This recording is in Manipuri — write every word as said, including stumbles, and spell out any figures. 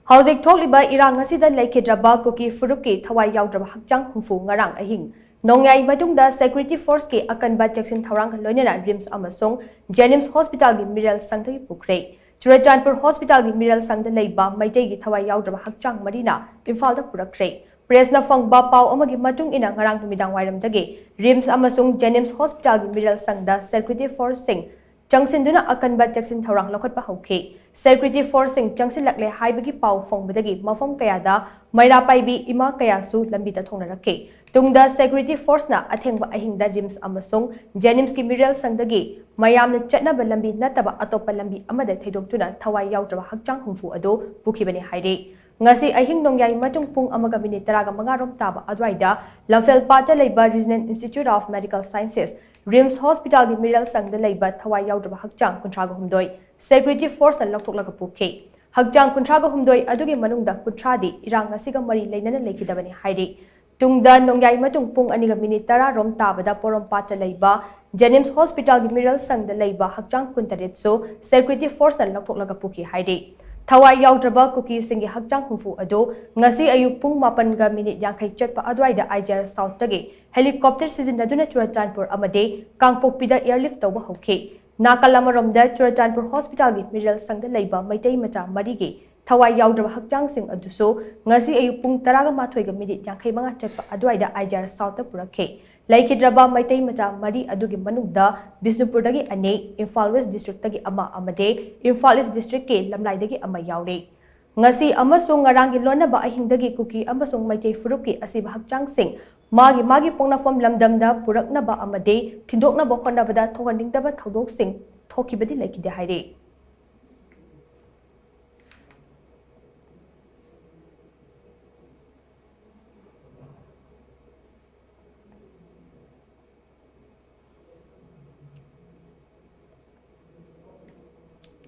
ꯍꯧꯖꯤꯛ ꯊꯣꯛꯂꯤꯕ ꯏꯔꯥꯡ ꯑꯁꯤꯗ ꯂꯩꯈꯤꯗ꯭ꯔꯕ ꯀꯨꯀꯤ ꯐꯨꯔꯨꯞꯀꯤ ꯊꯋꯥꯏ ꯌꯥꯎꯗ꯭ꯔꯕ ꯍꯛꯆꯥꯡ ꯍꯨꯝꯐꯨ ꯉꯔꯥꯡ ꯑꯍꯤꯡ ꯅꯣꯡꯌꯥꯏ ꯃꯇꯨꯡꯗ security forceꯀꯤ ꯑꯀꯟꯕ ꯆꯦꯛꯁꯤꯟ ꯊꯧꯔꯥꯡꯒ ꯂꯣꯏꯅꯅ RIMS ꯑꯃꯁꯨꯡ JNIMS hospitalꯒꯤ ꯃꯤꯔꯦꯜ ꯁꯪꯗꯒꯤ ꯄꯨꯈ꯭ꯔꯦ꯫ ꯆꯨꯔꯆꯥꯟꯄꯨꯔ hospitalꯒꯤ ꯃꯤꯔꯦꯜ ꯁꯪꯗ ꯂꯩꯕ ꯃꯩꯇꯩꯒꯤ ꯊꯋꯥꯏ ꯌꯥꯎꯗ꯭ꯔꯕ ꯍꯛꯆꯥꯡ ꯃꯔꯤꯅ ꯏꯝꯐꯥꯜꯗ ꯄꯨꯔꯛꯈ꯭ꯔꯦ꯫ Pressꯅ ꯐꯪꯕ ꯄꯥꯎ ꯑꯃꯒꯤ ꯃꯇꯨꯡ ꯏꯟꯅ ꯉꯔꯥꯡ ꯅꯨꯃꯤꯗꯥꯡ ꯋꯥꯏꯔꯝꯗꯒꯤ RIMS ꯑꯃꯁꯨꯡ JNIMS hospitalꯒꯤ ꯃꯤꯔꯦꯜ ꯁꯪꯗ security forceꯁꯤꯡ ꯆꯪꯁꯤꯟꯗꯨꯅ ꯑꯀꯟꯕ ꯆꯦꯛꯁꯤꯟ ꯊꯧꯔꯥꯡ ꯂꯧꯈꯠꯄ ꯍꯧꯈꯤ꯫ Security forceꯁꯤꯡ ꯆꯪꯁꯤꯜꯂꯛꯂꯦ ꯍꯥꯏꯕꯒꯤ ꯄꯥꯎ ꯐꯪꯕꯗꯒꯤ ꯃꯐꯝ ꯀꯌꯥꯗ ꯃꯩꯔꯥ ꯄꯥꯏꯕꯤ ꯏꯃꯥ ꯀꯌꯥꯁꯨ ꯂꯝꯕꯤꯗ ꯊꯣꯛꯅꯔꯛꯈꯤ꯫ ꯇꯨꯡꯗ security forceꯅ ꯑꯊꯦꯡꯕ ꯑꯍꯤꯡꯗ RIMS ꯑꯃꯁꯨꯡ JNIMSꯀꯤ ꯃꯤꯔꯦꯜ ꯁꯪꯗꯒꯤ ꯃꯌꯥꯝꯅ ꯆꯠꯅꯕ ꯂꯝꯕꯤ ꯅꯠꯇꯕ ꯑꯇꯣꯞꯄ ꯂꯝꯕꯤ ꯑꯃꯗ ꯊꯩꯗꯣꯛꯇꯨꯅ ꯊꯋꯥꯏ ꯌꯥꯎꯗ꯭ꯔꯕ ꯍꯛꯆꯥꯡ ꯍꯨꯝꯐꯨ ꯑꯗꯨ ꯄꯨꯈꯤꯕꯅꯤ ꯍꯥꯏꯔꯤ꯫ ꯉꯁꯤ ꯑꯍꯤꯡ ꯅꯣꯡꯌꯥꯏ ꯃꯇꯨꯡ ꯄꯨꯡ ꯑꯃꯒ ꯃꯤꯅꯤꯠ ꯇꯔꯥꯒ ꯃꯉꯥ ꯔꯣꯝ ꯇꯥꯕ ꯑꯗꯨꯋꯥꯏꯗ ꯂꯝꯐꯦꯜꯄꯥꯠꯇ ꯂꯩꯕ Regional Institute of Medical Sciences, RIMS hospitalꯒꯤ ꯃꯤꯔꯦꯜ ꯁꯪꯗ ꯂꯩꯕ ꯊꯋꯥꯏ ꯌꯥꯎꯗ꯭ꯔꯕ ꯍꯛꯆꯥꯡ ꯀꯨꯟꯊ꯭ꯔꯥꯒ ꯍꯨꯝꯗꯣꯏ security forceꯅ ꯂꯧꯊꯣꯛꯂꯒ ꯄꯨꯈꯤ꯫ ꯍꯛꯆꯥꯡ ꯀꯨꯟꯊ꯭ꯔꯥꯒ ꯍꯨꯝꯗꯣꯏ ꯑꯗꯨꯒꯤ ꯃꯅꯨꯡꯗ ꯀꯨꯟꯊ꯭ꯔꯥꯗꯤ ꯏꯔꯥꯡ ꯑꯁꯤꯒ ꯃꯔꯤ ꯂꯩꯅꯅ ꯂꯩꯈꯤꯗꯕꯅꯤ ꯍꯥꯏꯔꯤ꯫ ꯇꯨꯡꯗ ꯅꯣꯡꯌꯥꯏ ꯃꯇꯨꯡ ꯄꯨꯡ ꯑꯅꯤꯒ ꯃꯤꯅꯤꯠ ꯇꯔꯥ ꯔꯣꯝ ꯇꯥꯕꯗ ꯄꯣꯔꯣꯝꯄꯥꯠꯇ ꯂꯩꯕ JNIMS hospitalꯒꯤ ꯃꯤꯔꯦꯜ ꯁꯪꯗ ꯂꯩꯕ ꯍꯛꯆꯥꯡ ꯀꯨꯟꯇꯔꯦꯠꯁꯨ security forceꯅ ꯂꯧꯊꯣꯛꯂꯒ ꯄꯨꯈꯤ ꯍꯥꯏꯔꯤ꯫ ꯊꯋꯥꯏ ꯌꯥꯎꯗ꯭ꯔꯕ ꯀꯨꯀꯤꯁꯤꯡꯒꯤ ꯍꯛꯆꯥꯡ ꯍꯨꯝꯐꯨ ꯑꯗꯨ ꯉꯁꯤ ꯑꯌꯨꯛ ꯄꯨꯡ ꯃꯥꯄꯟꯒ ꯃꯤꯅꯤꯠ ꯌꯥꯡꯈꯩ ꯆꯠꯄ ꯑꯗꯨꯋꯥꯏꯗ IGR Southꯇꯒꯤ helicopter ꯁꯤꯖꯤꯟꯅꯗꯨꯅ ꯆꯨꯔꯆꯥꯟꯄꯨꯔ ꯑꯃꯗꯤ ꯀꯥꯡꯄꯣꯛꯄꯤꯗ airlift ꯇꯧꯕ ꯍꯧꯈꯤ꯫ ꯅꯥꯀꯜ ꯑꯃꯔꯣꯝꯗ ꯆꯨꯔꯆꯥꯟꯄꯨꯔ hospitalꯒꯤ ꯃꯤꯔꯦꯜ ꯁꯪꯗ ꯂꯩꯕ ꯃꯩꯇꯩ ꯃꯆꯥ ꯃꯔꯤꯒꯤ ꯊꯋꯥꯏ ꯌꯥꯎꯗ꯭ꯔꯕ ꯍꯛꯆꯥꯡꯁꯤꯡ ꯑꯗꯨꯁꯨ ꯉꯁꯤ ꯑꯌꯨꯛ ꯄꯨꯡ ꯇꯔꯥꯒ ꯃꯥꯊꯣꯏꯒ ꯃꯤꯅꯤꯠ ꯌꯥꯡꯈꯩ ꯃꯉꯥ ꯆꯠꯄ ꯑꯗꯨꯋꯥꯏꯗ IGR Southꯇ ꯄꯨꯔꯛꯈꯤ꯫ ꯂꯩꯈꯤꯗ꯭ꯔꯕ ꯃꯩꯇꯩ ꯃꯆꯥ ꯃꯔꯤ ꯑꯗꯨꯒꯤ ꯃꯅꯨꯡꯗ ꯕꯤꯁꯅꯨꯄꯨꯔꯗꯒꯤ ꯑꯅꯤ, ꯏꯝꯐꯥꯜ West Districtꯇꯒꯤ ꯑꯃ ꯑꯃꯗꯤ ꯏꯝꯐꯥꯜ East Districtꯀꯤ ꯂꯝꯂꯥꯏꯗꯒꯤ ꯑꯃ ꯌꯥꯎꯔꯤ꯫ ꯉꯁꯤ ꯑꯃꯁꯨꯡ ꯉꯔꯥꯡꯒꯤ ꯂꯣꯟꯅꯕ ꯑꯍꯤꯡꯗꯒꯤ ꯀꯨꯀꯤ ꯑꯃꯁꯨꯡ ꯃꯩꯇꯩ ꯐꯨꯔꯨꯞꯀꯤ ꯑꯁꯤꯕ ꯍꯛꯆꯥꯡꯁꯤꯡ ꯃꯥꯒꯤ ꯃꯥꯒꯤ ꯄꯣꯛꯅꯐꯝ ꯂꯝꯗꯝꯗ ꯄꯨꯔꯛꯅꯕ ꯑꯃꯗꯤ ꯊꯤꯟꯗꯣꯛꯅꯕ ꯍꯣꯠꯅꯕꯗ ꯊꯣꯛꯍꯟꯅꯤꯡꯗꯕ ꯊꯧꯗꯣꯛꯁꯤꯡ ꯊꯣꯛꯈꯤꯕꯗꯤ ꯂꯩꯈꯤꯗꯦ ꯍꯥꯏꯔꯤ꯫